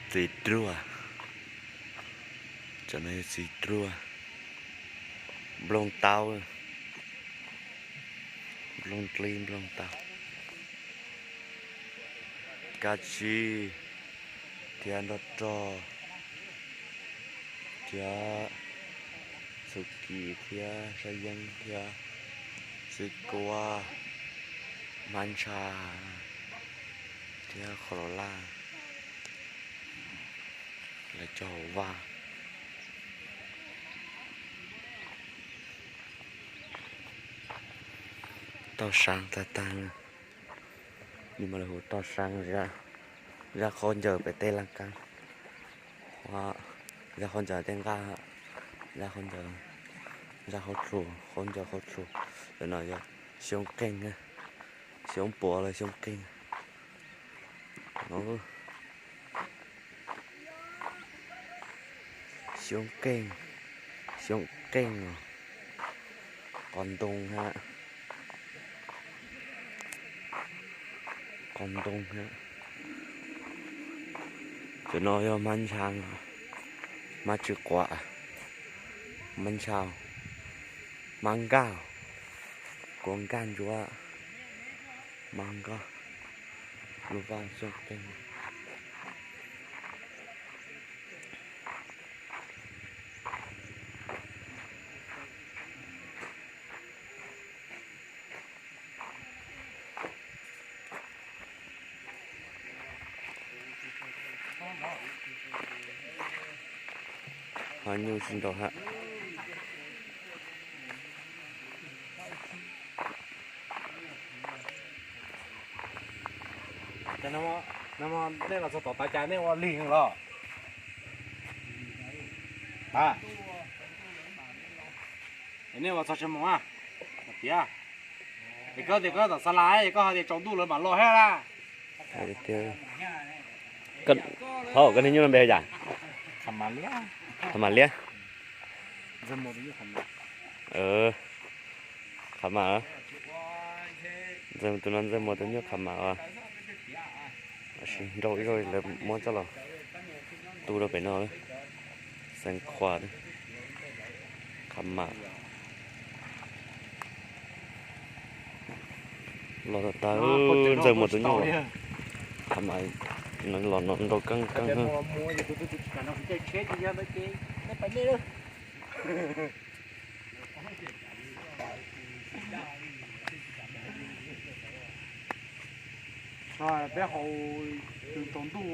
Txiv ruaj, cov no yog txiv ruaj, nplooj tau, nplooj dlib nplooj tau, kab tsib thiab nroj rog thiab txhuv kis thiab sab yeeb thiab xwb kuab, hmab ntsha thiab qhov los laj, lawv cog hauv vaj. Toj sab tag tag, li mas lawv hu toj sab, zaj qhaub ncaws pem tej laj kab, zaj qhaub ncaws tej nqaj, zaj qhaub ncaws, zaj qhaub tsu, qhaub ncaws qhaub tsu. Cov no yog xyoob qeej, xyoob puav los xyoob qeej. Xyoob qeej, xyoob qeej, qos ntoo hab, qos ntoo hab. Cov no yog hmab ntsha, hmab tsw quav, hmab ntsha, hmab nkaj, kuav nkaj ntsuab, hmab nkaj, lub vaj xyoob qeej. Ho nyuj tsis nrau hab. Nej los txog tom tav cas nej ua lig los? A, nej ua txog tsis mus a? Tias, es koj tias koj tom xa las es koj hais tias tsaus ntuj lawv mam los thiab la. Hauv, koj niag nyuj no npe hu cas? Qhov mam liab. Qhov mam, tus no Ntxawg Muas tus nyuj qhov mam os. Nrau ib zaug lawv muab coj los tu rau pem no. Xeev Khuam, qhov mam. Los tag, Ntxawg Muas tus nyuj, qhov mam, los no nrau keeb keeb. Peb haus tsaus ntuj.